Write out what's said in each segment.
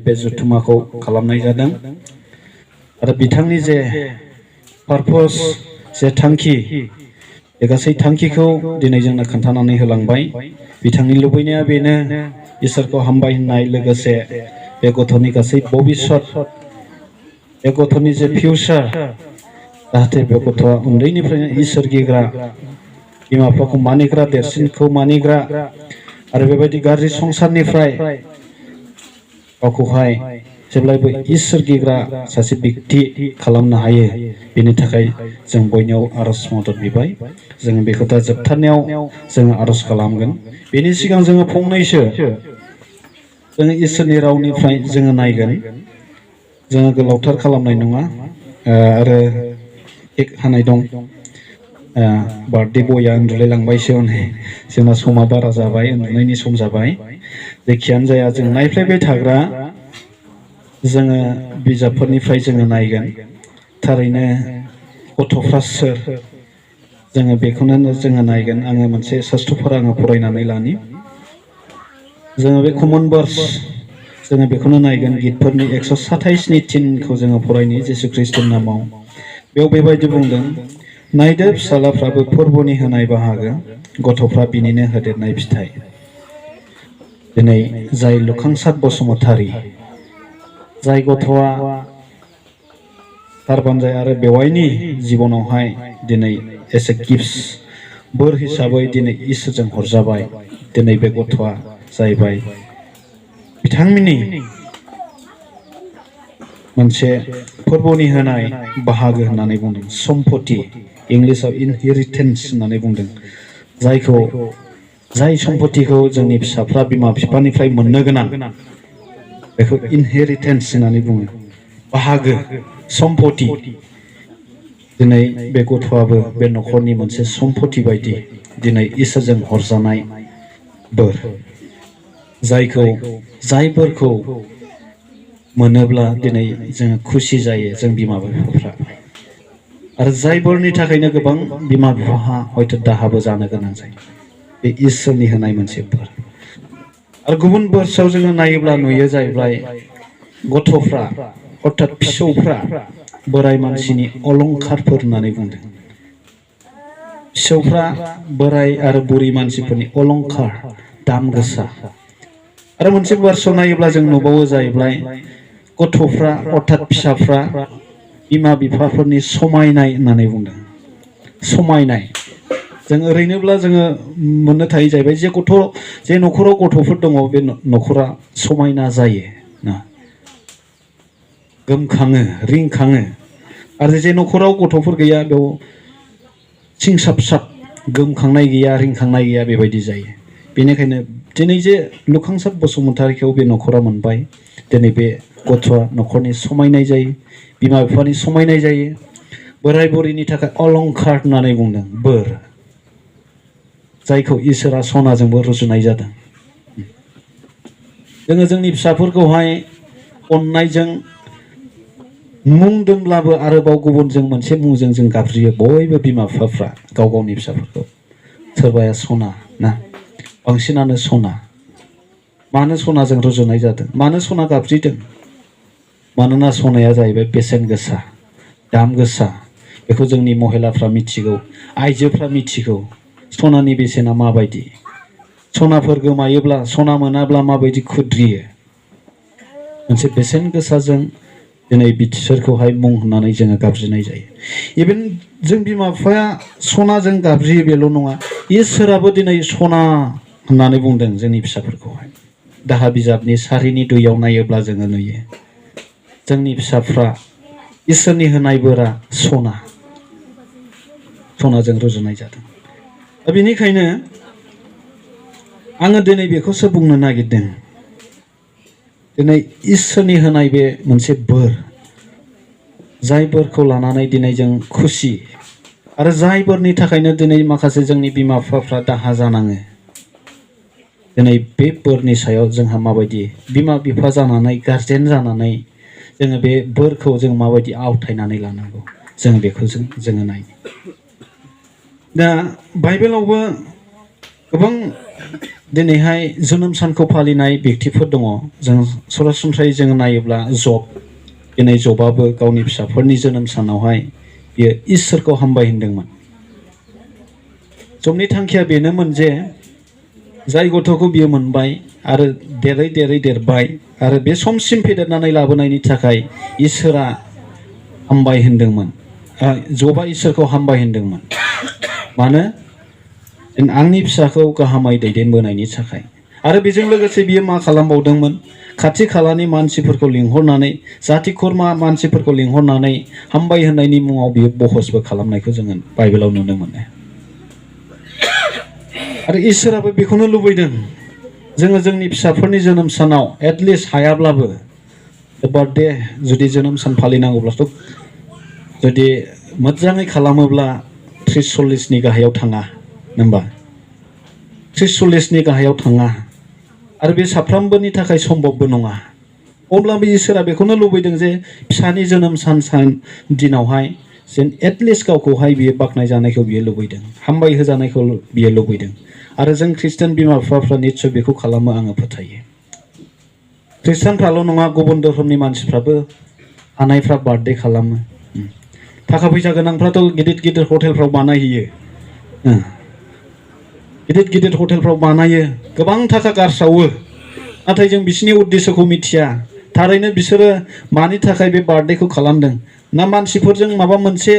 बे जुथुमाखौ खालामनाय जादों आरो बिथांनि जे पारपस जे थांखि बे गासै थांखिखौ दिनै जोंनो खोन्थानानै होलांबाय। बिथांनि लुबैनाया बेनो इसोरखौ हामबाय होननाय लोगोसे बे गथ'नि गासै भबिष्यत बे गथ'नि जे फिउचार जाहाथे बे गथ'आ उन्दैनिफ्रायनो इसोर गिग्रा बिमा बिफाखौ मानिग्रा देरसिनखौ मानिग्रा आरो बेबायदि गाज्रि संसारनिफ्राय गावखौहाय जेब्लायबो इसोर गिग्रा सासे व्यक्ति खालामनो हायो बेनि थाखाय जों बयनियाव आरज मदद बिबाय। जों बेखौ दा जोबथारनायाव जों आरज खालामगोन। बेनि सिगां जों फंनैसो जों इसोरनि रावनिफ्राय जों नायगोन। जों गोलावथार खालामनाय नङा आरो केक हानाय दं। बार्थडे बया उन्दुलायलांबायसो हनै जोंना समा बारा जाबाय, उन्दुनायनि सम जाबाय। जेखियानो जाया जों नायफ्लायबाय थाग्रा जोङो बिजाबफोरनिफ्राय जोङो नायगोन थारैनो गथ'फ्रा सोर जोङो बेखौनो जोङो नायगोन। आङो मोनसे सास्त्रफोर आङो फरायनानै लानि। जोङो बे कमन भार्स जोङो बेखौनो नायगोन। गितफोरनि 127नि 3खौ जोङो फरायनि जिसु ख्रीष्टनि नामाव। बेयाव बेबायदि बुंदों, नायदो फिसालाफ्राबो फोरबोनि होनाय बाहागो, गथ'फ्रा बिनिनो होदेरनाय फिथाइ। दिनै जाय लुखांसार बसुमतारी, जाय गथ'आ थारबानजाय आरो बेवाइनि जिबनावहाय दिनै एस ए गिफ्ट बोर हिसाबै दिनै इसोरजों हरजाबाय। दिनै बे गथ'आ जाहैबाय बिथांमोननि मोनसे फोरबोनि होनाय बाहागो होननानै बुंदों। सम्पति, इंलिसाव इनहेरिटेन्स होननानै बुंदों। जाय सम्पतिखौ जोंनि फिसाफ्रा बिमा बिफानिफ्राय मोननो गोनां बेखौ इनहेरिटेन्स होननानै बुङो। बाहागो, सम्पति। दिनै बे गथ'आबो बे न'खरनि मोनसे सम्पति बायदि दिनै इसोरजों हरजानाय बोर। जाय बोरखौ मोनोब्ला दिनै जों खुसि जायो जों बिमा बिफाफ्रा। आरो जाय बोरनि थाखायनो गोबां बिमा बिफाहा हयथ' दाहाबो जानो गोनां जायो। बे इसोरनि होनाय मोनसे बोर। आरो गुबुन बोर्सआव जोङो नायोब्ला नुयो जाहैबाय गथ'फ्रा अर्थात फिसौफ्रा बोराय मानसिनि अलंखारफोर होननानै बुंदों। फिसौफ्रा बोराय आरो बुरि मानसिफोरनि अलंखार, दाम गोसा। आरो मोनसे बार्सआव नायोब्ला जों नुबावो जाहैबाय गथ'फ्रा अर्थात फिसाफ्रा बिमा बिफाफोरनि समायनाय होननानै बुंदों। समायनाय जों ओरैनोब्ला जोङो मोननो थायो जाहैबाय जे न'खराव गथ'फोर दङ बे न'खरा समायना जायो ना, गोमखाङो, रिंखाङो। आरो जे न'खराव गथ'फोर गैया बेयाव सिंसाब गोमखांनाय गैया, रिंखांनाय गैया बेबायदि जायो। बेनिखायनो दिनै जे लुखांसार बसुमतारीखौ बे न'खरा मोनबाय, दिनै बे गथ'आ न'खरनि समायनाय जायो, बिमा बिफानि समायनाय जायो। बोराय बुरैनि थाखाय अलंखार होननानै बुंदों बोर, जायखौ इसोरा सनाजोंबो रुजुनाय जादों। जोङो जोंनि फिसाफोरखौहाय अननायजों मुं दोनब्लाबो आरोबाव गुबुनजों मोनसे मुंजों जों गाबज्रियो बयबो बिमा बिफाफ्रा गाव गावनि फिसाफोरखौ। सोरबाया सना ना, बांसिनानो सना। मानो सनाजों रुजुनाय जादों? मानो सना गाबज्रिदों? मानोना सनाया जाहैबाय बेसेन गोसा, दाम गोसा। बेखौ जोंनि महिलाफ्रा मिथिगौ, आइजोफ्रा मिथिगौ सनानि बेसेना माबायदि। सनाफोर गोमायोब्ला, सना मोनाब्ला माबायदि खुद्रियो। मोनसे बेसेन गोसाजों दिनै बिसोरखौहाय मुं होननानै जोङो गाबज्रिनाय जायो। इभेन जों बिमा बिफाया सनाजों गाबज्रियो बेल' नङा, इसोराबो दिनै सना होननानै बुंदों जोंनि फिसाफोरखौहाय। दाहा बिजाबनि 4:2 नायोब्ला जोङो नुयो जोंनि फिसाफ्रा इसोरनि होनाय बोरा सनाजों रुजुनाय जादों। दा बेनिखायनो आङो दिनै बेखौसो बुंनो नागिरदों। दिनै इसोरनि होनाय बे मोनसे बोर, जाय बोरखौ लानानै दिनै जों खुसि। आरो जाय बोरनि थाखायनो दिनै माखासे जोंनि बिमा बिफाफ्रा दाहा जानाङो। दिनै बे बोरनि सायाव जोंहा माबायदि बिमा बिफा जानानै, गारजेन जानानै जोङो बे बोरखौ जों माबायदि आवथायनानै लानांगौ, जोङो बेखौ जोङो नायनो। दा बाइबेलावबो गोबां दिनैहाय जोनोम सानखौ फालिनाय व्यक्तिफोर दङ जों सरासनस्रायै जों नायोब्ला जब दिनै जबाबो गावनि फिसाफोरनि जोनोम सानावहाय बियो इसोरखौ हामबाय होनदोंमोन जबनि थांखिया बेनोमोन जे जाय गथ'खौ बियो मोनबाय आरो देरै देरै देरबाय आरो बे समसिम फेदेरनानै लाबोनायनि थाखाय इसोरा हामबाय होनदोंमोन जबा इसोरखौ हामबाय होनदोंमोन मानो आंनि फिसाखौ गाहामै दैदेनबोनायनि थाखाय आरो बेजों लोगोसे बियो मा खालामबावदोंमोन खाथि खालानि मानसिफोरखौ लिंहरनानै जाथि खुरमा मानसिफोरखौ लिंहरनानै हामबाय होननायनि मुङाव बियो बहसबो खालामनायखौ जोङो बाइबेलाव नुनो मोनो आरो इसोराबो बेखौनो लुबैदों जोङो जोंनि फिसाफोरनि जोनोम सानाव एटलिस्ट हायाब्लाबो बार्थडे जुदि जोनोम सान फालिनांगौब्लाथ' जुदि मोजाङै खालामोब्ला 30-40नि गाहायाव थाङा होनबा 30-40नि गाहायाव थाङा आरो बे साफ्रोमबोनि थाखाय सम्भबबो नङा अब्लाबो इसोरा बेखौनो लुबैदों जे फिसानि जोनोम सान दिनावहाय जेन एटलिस्ट गावखौहाय बियो बाख्नायजानायखौ बियो लुबैदों हामबाय होजानायखौ बियो लुबैदों आरो जों ख्रिस्टान बिमा बिफाफ्रा निस्सय बेखौ खालामो आङो फोथायो ख्रिस्टानफ्राल' नङा गुबुन धर्मनि मानसिफ्राबो हानायफ्रा बार्थडे खालामो थाखा फैसा गोनांफ्राथ' गिदिर गिदिर हटेलफ्राव बानायहैयो गिदिर गिदिर हटेलफ्राव बानायो गोबां थाखा गारस्रावो नाथाय जों बिसोरनि उद्देश्यखौ मिथिया थारैनो बिसोरो मानि थाखाय बे बार्थडेखौ खालामदों ना मानसिफोरजों माबा मोनसे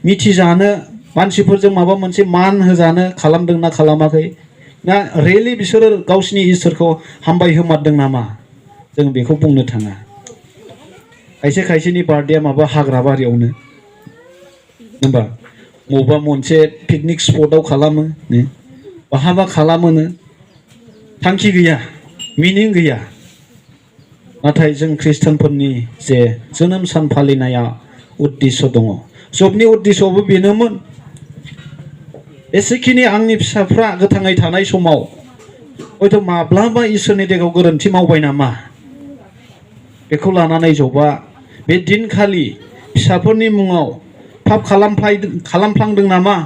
मिथिजानो मानसिफोरजों माबा मोनसे मान होजानो खालामदों ना खालामाखै ना रियेलि बिसोरो गावसिनि इसोरखौ हामबाय होमारदों नामा जों बेखौ बुंनो थाङा खायसे खायसेनि बार्थडेआ माबा हाग्रा बारियावनो होनबा बबेबा मोनसे पिकनिक स्पटआव खालामो बहाबा खालामोनो थांखि गैया मिनिं गैया नाथाय जों ख्रिस्टानफोरनि जे जोनोम सान फालिनाया उद्देश्य दङ जबनि उद्देश्यआबो बेनोमोन एसेखिनि आंनि फिसाफ्रा गोथाङै थानाय समाव हयथ' माब्लाबा इसोरनि देगाव गोरोन्थि मावबाय नामा बेखौ लानानै जबा बे दिनखालि फिसाफोरनि मुङाव पाप खालामफ्लांदों नामा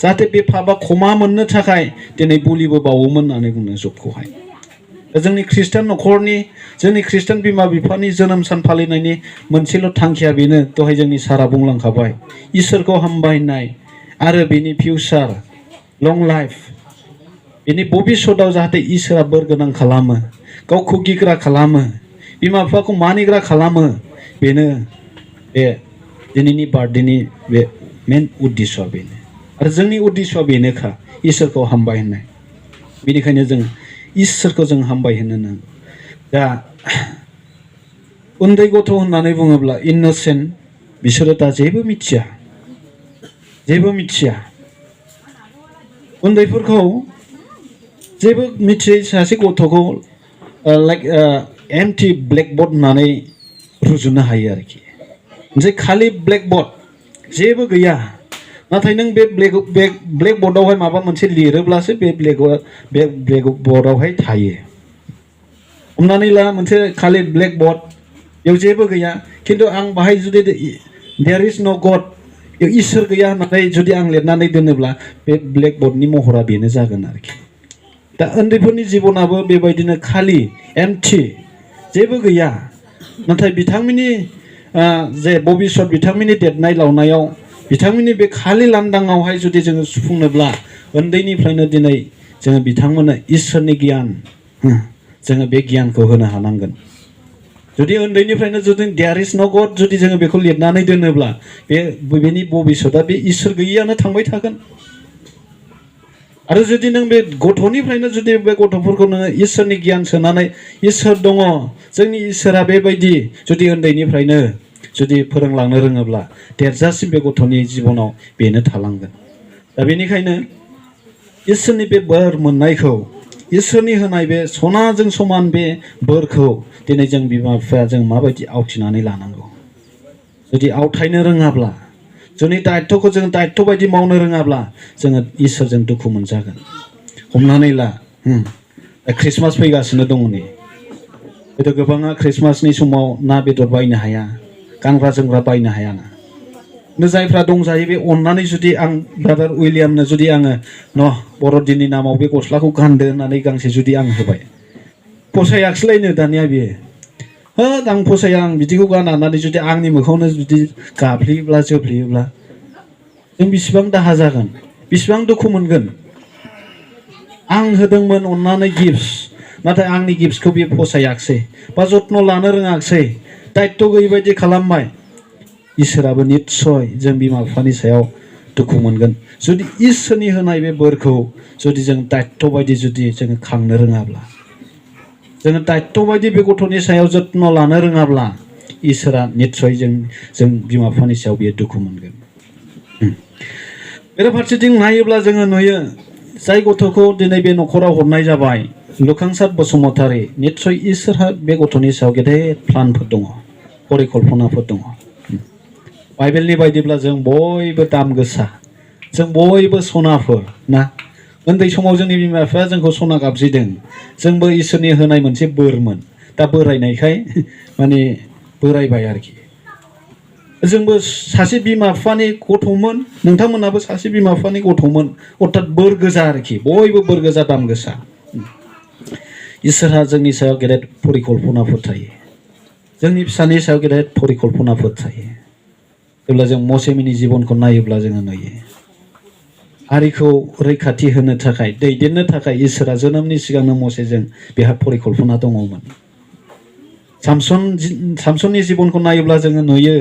जाहाथे बे पापआ क्षमा मोननो थाखाय दिनै बुलिबो बावोमोन होननानै बुङो जबखौहाय जोंनि ख्रिस्टान न'खरनि जोंनि ख्रिस्टान बिमा बिफानि जोनोम सान फालिनायनि मोनसेल' थांखिया बेनो दहाय जोंनि सारा बुंलांखाबाय इसोरखौ हामबायनाय आरो बेनि फिउचार लं लाइफ बेनि भबिष्यतआव जाहाथे इसोरा बोर गोनां खालामो गावखौ गिग्रा खालामो बिमा बिफाखौ मानिग्रा खालामो बेनो बे दिनैनि बार्थडेनि बे मेन उद्देश्यआ बेनो आरो जोंनि उद्देश्यआ बेनोखा इसोरखौ हामबाय होननाय बेनिखायनो जों इसोरखौ जों हामबाय होनो दा उन्दै गथ' होननानै बुङोब्ला इनोसेन्ट बिसोरो दा जेबो मिथिया उन्दैफोरखौ जेबो मिथियै सासे गथ'खौ लाइक एम्पटी ब्लेकबोर्ड होननानै रुजुनो हायो आरोखि मोनसे खालि ब्लेकबोर्ड जेबो गैया नाथाय नों बे ब्लेकबोर्डआवहाय माबा मोनसे लिरोब्लासो बे ब्लेकबोर्डआवहाय थायो हमनानै ला मोनसे खालि ब्लेकबोर्ड बेयाव जेबो गैया खिन्थु आं बाहाय जुदि देयर इज न' गड बेयाव इसोर गैया होननानै जुदि आं लिरनानै दोनोब्ला बे ब्लेकबोर्डनि महरा बेनो जागोन आरोखि दा उन्दैफोरनि जिबनाबो बेबायदिनो खालि एम्पटी जेबो गैया नाथाय बिथांमोननि जे भबिष्यत बिथांमोननि देरनाय लावनायाव बिथांमोननि बे खालि लांदाङावहाय जुदि जोङो सुफुंनोब्ला उन्दैनिफ्रायनो दिनै जोङो बिथांमोननो इसोरनि गियान जोङो बे गियानखौ होनो हानांगोन जुदि उन्दैनिफ्रायनो जुदि देयर इज न' गड जुदि जोङो बेखौ लिरनानै दोनोब्ला बेनि भबिष्यतआ बे इसोर गैयियानो थांबाय थागोन आरो जुदि नों बे गथ'निफ्रायनो जुदि बे गथ'फोरखौ नोङो इसोरनि गियान सोनानै इसोर दङ जोंनि इसोरा बेबायदि जुदि उन्दैनिफ्रायनो जुदि फोरोंलांनो रोङोब्ला देरजासिम बे गथ'नि जिबनाव बेनो थालांगोन दा बेनिखायनो इसोरनि बे बोर मोननायखौ इसोरनि होनाय बे सनाजों समान बे बोरखौ दिनै जों बिमा बिफाया जों माबायदि आवथिनानै लानांगौ जुदि आवथायनो रोङाब्ला जोंनि दायित्वखौ जों दायित्व बायदि मावनो रोङाब्ला जोङो इसोरजों दुखु मोनजागोन हमनानै ला ख्रिस्टमास फैगासिनो दङ नै हयथ' गोबाङा ख्रिस्टमासनि समाव ना बेदर बायनो हाया गानग्रा जोमग्रा बायनो हायाना जायफ्रा दंजायो बे अननानै जुदि आं ब्रादार उइलियामनो जुदि आङो न बर'दिननि नामाव बे गस्लाखौ गानदो होननानै गांसे जुदि आं होबाय फसायाखिसैलायनो दानिया बियो होद आं फसाया आं बिदिखौ गाना होननानै जुदि आंनि मोखाङावनो जुदि गाफ्लेयोब्ला जोफ्लेयोब्ला जों बेसेबां दाहा जागोन बेसेबां दुखु मोनगोन आं होदोंमोन अननानै गिफ्ट नाथाय आंनि गिफ्टखौ बियो फसायाखिसै बा जत्न लानो रोङाखिसै दायित्व गैयै बायदि खालामबाय इसोराबो निस्सय जों बिमा बिफानि सायाव दुखु मोनगोन जुदि इसोरनि होनाय बे बोरखौ जुदि जों दायित्व बायदि जुदि जोङो खांनो रोङाब्ला जोङो दायित्व बायदि बे गथ'नि सायाव जत्न लानो रोङाब्ला इसोरा निस्सय जों बिमा बिफानि सायाव बियो दुखु मोनगोन बेराफारसेथिं नायोब्ला जोङो नुयो जाय गथ'खौ दिनै बे न'खराव हरनाय जाबाय लुखांसार बसुमतारी निस्सय इसोरहा बे गथ'नि सायाव गेदेर प्लानफोर दङ परिकल्पनाफोर दङ बाइबेलनि बायदिब्ला जों बयबो दाम गोसा जों बयबो सनाफोर ना उन्दै समाव जोंनि बिमा बिफाया जोंखौ सना गाबज्रिदों जोंबो इसोरनि होनाय मोनसे बोरमोन दा बोरायनायखाय माने बोरायबाय आरोखि जोंबो सासे बिमा बिफानि गथ'मोन नोंथांमोनाबो सासे बिमा बिफानि गथ'मोन अर्थात बोर गोजा आरोखि बयबो बोर गोजा दाम गोसा इसोरहा जोंनि सायाव गेदेर परिकल्पनाफोर थायो जोंनि फिसानि सायाव गेदेर परिकल्पनाफोर थायो जेब्ला जों मसेमिनि जिबनखौ नायोब्ला जोङो नुयो हारिखौ रैखाथि होनो थाखाय दैदेननो थाखाय इसोरा जोनोमनि सिगांनो मसेजों बेहा परिकल्पना दङमोन सामसननि जिबनखौ नायोब्ला जोङो नुयो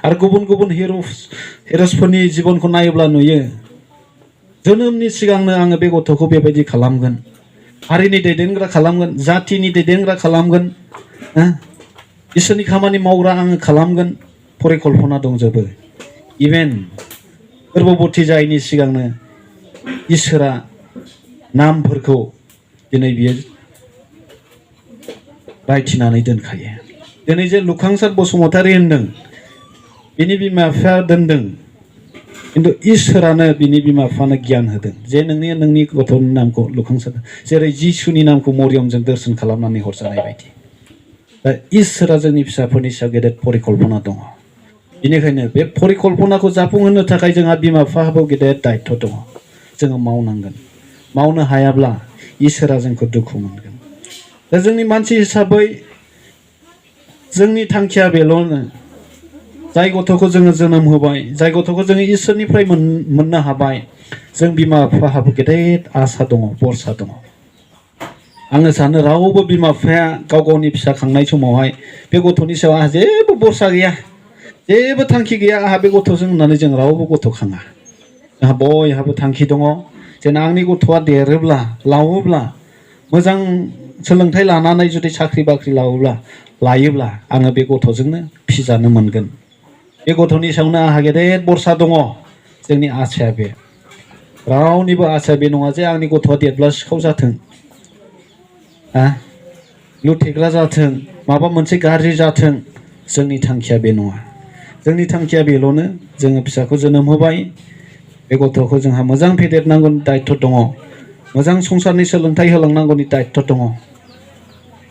आरो गुबुन गुबुन हिर'सफोरनि जिबनखौ नायोब्ला नुयो जोनोमनि सिगांनो आङो बे गथ'खौ बेबायदि खालामगोन हारिनि दैदेनग्रा खालामगोन जातिनि दैदेनग्रा खालामगोन इसोरनि खामानि मावग्रा आङो खालामगोन परिकल्पना दंजोबो इभेन गर्भबती जायैनि सिगांनो इसोरा नामफोरखौ दिनै बियो रायथिनानै दोनखायो दिनै जे लुखांसार बसुमतारी होनदों बिनि बिमा बिफाया दोनदों खिन्थु इसोरानो बिनि बिमा बिफानो गियान होदों जे नोंनि गथ'नि नामखौ लुखांसार जेरै जिसुनि नामखौ मरियमजों दर्शन खालामनानै हरजानाय बायदि दा इसोरा जोंनि फिसाफोरनि सायाव गेदेर परिकल्पना दङ बेनिखायनो बे परिकल्पनाखौ जाफुंहोनो थाखाय जोंहा बिमा बिफाहाबो गेदेर दायित्व दङ जोङो मावनांगोन मावनो हायाब्ला इसोरा जोंखौ दुखु मोनगोन दा जोंनि मानसि हिसाबै जोंनि थांखिया बेल'नो जाय गथ'खौ जोङो जोनोम होबाय जाय गथ'खौ जोङो इसोरनिफ्राय मोननो हाबाय जों बिमा बिफाहाबो गेदेर आसा दङ बरसा दङ आङो सानो रावबो बिमा बिफाया गाव गावनि फिसा खांनाय समावहाय बे गथ'नि सायाव आंहा जेबो बरसा गैया जेबो थांखि गैया आंहा बे गथ'जों होननानै जों रावबो गथ' खाङा जोंहा बयहाबो थांखि दङ जेन आंनि गथ'आ देरोब्ला लावोब्ला मोजां सोलोंथाइ लानानै जुदि साख्रि बाख्रि लायोब्ला आङो बे गथ'जोंनो फिजानो मोनगोन बे गथ'नि सायावनो आंहा गेदेर बरसा दङ जोंनि आसाया बे रावनिबो आसाया बे नङा जे आंनि गथ'आ देरब्ला सिखाव जाथों लुथेग्रा जाथों माबा मोनसे गाज्रि जाथों जोंनि थांखिया बे नङा जोंनि थांखिया बेल'नो जोङो फिसाखौ जोनोम होबाय बे गथ'खौ जोंहा मोजां फेदेरनांगौनि दायित्व दङ मोजां संसारनि सोलोंथाइ होलांनांगौनि दायित्व दङ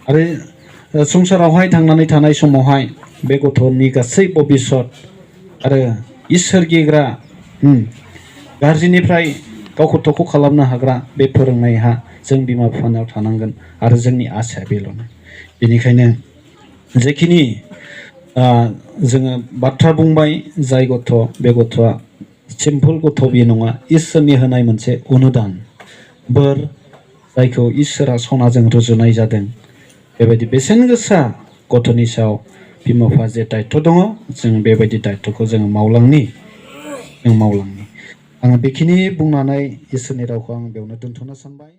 आरो संसारावहाय थांनानै थानाय समावहाय बे गथ'नि गासै भबिष्यत आरो इसोर गिग्रा गाज्रिनिफ्राय गावखौ थख' खालामनो हाग्रा बे फोरोंनाया जों बिमा बिफानाव थानांगोन आरो जोंनि आसाया बेल'नो बेनिखायनो जेखिनि जोङो बाथ्रा बुंबाय जाय गथ' बे गथ'आ सिम्पोल गथ' बे नङा इसोरनि होनाय मोनसे अनुदान बोर जायखौ इसोरा सनाजों रुजुनाय जादों बेबायदि बेसेन गोसा गथ'नि सायाव बिमा बिफा जे दायित्व दङ जों बेबायदि दायित्वखौ जोङो मावलांनि आङो बेखिनि बुंनानै इसोरनि रावखौ आं बेयावनो दोनथ'नो सानबाय।